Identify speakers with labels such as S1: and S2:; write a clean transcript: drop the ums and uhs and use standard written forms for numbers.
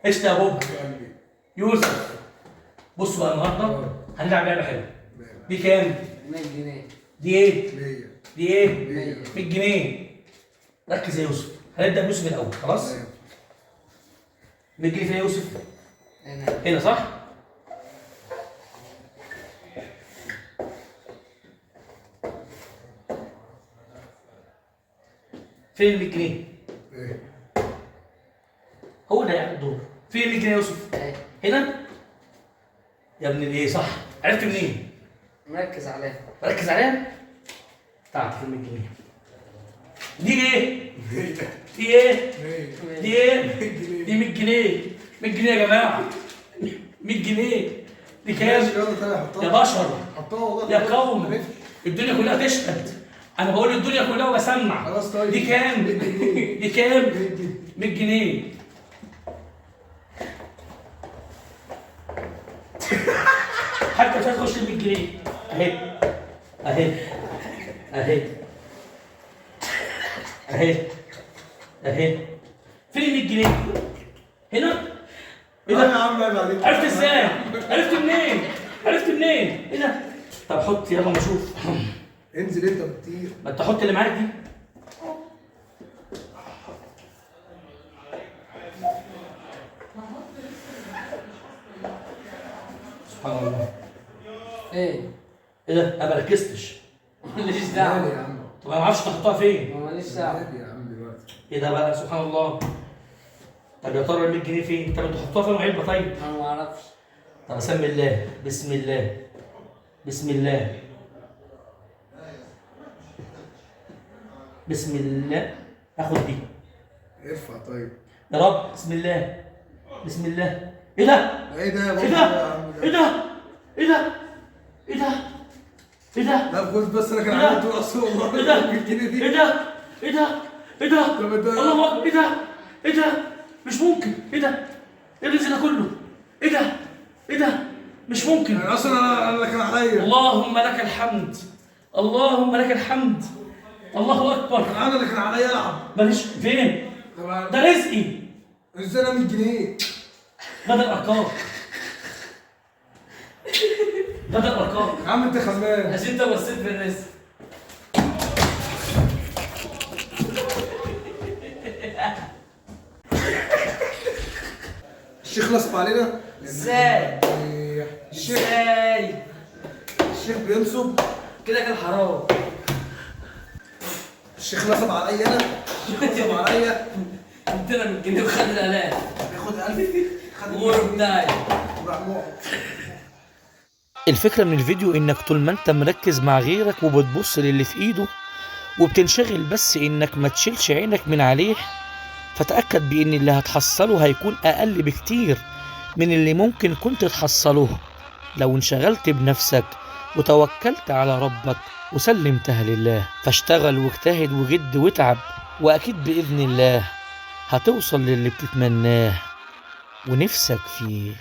S1: قشطه يا بوب.
S2: قلبي.
S1: يوسف بص بقى، النهارده هنلعب لعبه حلوة. دي كام؟
S3: 100 جنيه.
S1: دي ايه؟
S2: 100.
S1: دي ايه؟
S2: 100.
S1: 100 جنيه. ركز يا يوسف، هنبدا بيوسف الاول. خلاص؟ 100 جنيه فين يا يوسف؟
S3: هنا.
S1: هنا صح؟ فين ال 100 جنيه؟
S2: ايه؟
S1: هو ده يعني الدور. فين ال 100 جنيه يا يوسف؟
S3: ايه.
S1: هنا؟ يا ابن الايه، صح. عرفت منين؟
S3: مركز عليها.
S1: ركز عليها؟ بتاعتي في ال 100 جنيه. دي ايه؟ دي ايه؟
S2: 100.
S1: دي ايه؟ دي 100 جنيه. 100 جنيه يا جماعة. 100 جنيه. دي كام؟
S2: يلا تعالى حطها.
S1: يا بشر.
S2: حطها والله.
S1: يا قوم، الدنيا كلها تشهد. انا بقول الدنيا كلها وبسمع.
S2: خلاص طيب.
S1: دي كام؟
S2: 100 جنيه.
S1: دي كام؟
S2: 100 جنيه.
S1: 100 جنيه. حتى مش هتخش ال 100 جنيه. اهي اهي اهي اهي اهي. فين ال 100 جنيه؟ هنا؟ ايه ده؟
S2: يا عم عيب عليك.
S1: عرفت ازاي؟ عرفت منين؟ عرفت منين؟ ايه ده؟ طب حط يلا ما اشوف.
S2: انزل انت بتطير.
S1: ما انت حط اللي معاك دي. سبحان الله.
S3: ايه؟
S1: ايه ده؟ انا ما ركزتش.
S3: ماليش
S2: مالي
S3: دعوه.
S2: يا عم.
S1: طب انا ما اعرفش تحطها فين.
S3: ماليش دعوه.
S2: مالي يا عم دلوقتي.
S1: ايه ده بقى؟ سبحان الله. طب يا ترى ال 100 جنيه فين؟ طب انتوا حطوها فين علبة طيب؟
S3: انا ما اعرفش.
S1: طب اسمي الله، بسم الله، بسم الله، بسم الله. هاخد دي.
S2: ارفع طيب.
S1: يا رب، بسم الله، بسم الله. ايه ده؟
S2: ايه ده يا
S1: ايه
S2: بابا؟
S1: ده؟ ايه ده؟ ايه ده؟ ايه ده؟ ايه ده؟
S2: لا خد بس، انا كان
S1: إيه ده؟
S2: عندي دور اصلا والله.
S1: ايه ده؟
S2: 100 جنيه دي.
S1: ايه ده؟ ايه ده؟ ايه ده؟
S2: طب ده-
S1: الله اكبر. ايه ده؟ ايه ده؟ مش ممكن. ايه ده؟ ايه الرزق ده كله؟ ايه ده؟ ايه ده؟ مش ممكن.
S2: يعني اصلا انا اللي كان عليا.
S1: اللهم لك الحمد، اللهم لك الحمد، الله اكبر.
S2: انا اللي كان عليا العب.
S1: ماليش فين؟
S2: طب
S1: ده رزقي.
S2: ازاي انا 100 جنيه؟
S1: بدل ارقام، بدل ارقام.
S2: يا عم انت خمان.
S3: عشان انت بصيت في الرزق.
S2: الشيخ نصب علينا.
S3: ازاي؟
S2: الشيخ
S3: ازاي؟
S2: الشيخ بينصب
S3: كده كان حرام.
S2: الشيخ نصب عليا انا. الشيخ نصب عليا.
S3: ادينا 100 جنيه وخد الالاف.
S2: بياخد 1000. خد
S3: غور بتاعي.
S2: وراح موقف.
S1: الفكرة من الفيديو انك طول ما انت مركز مع غيرك وبتبص للي في ايده وبتنشغل بس انك ما تشيلش عينك من عليه، فتأكد بان اللي هتحصله هيكون اقل بكتير من اللي ممكن كنت تحصله لو انشغلت بنفسك وتوكلت على ربك وسلمتها لله. فاشتغل واجتهد وجد واتعب، واكيد بإذن الله هتوصل للي بتتمناه ونفسك فيه.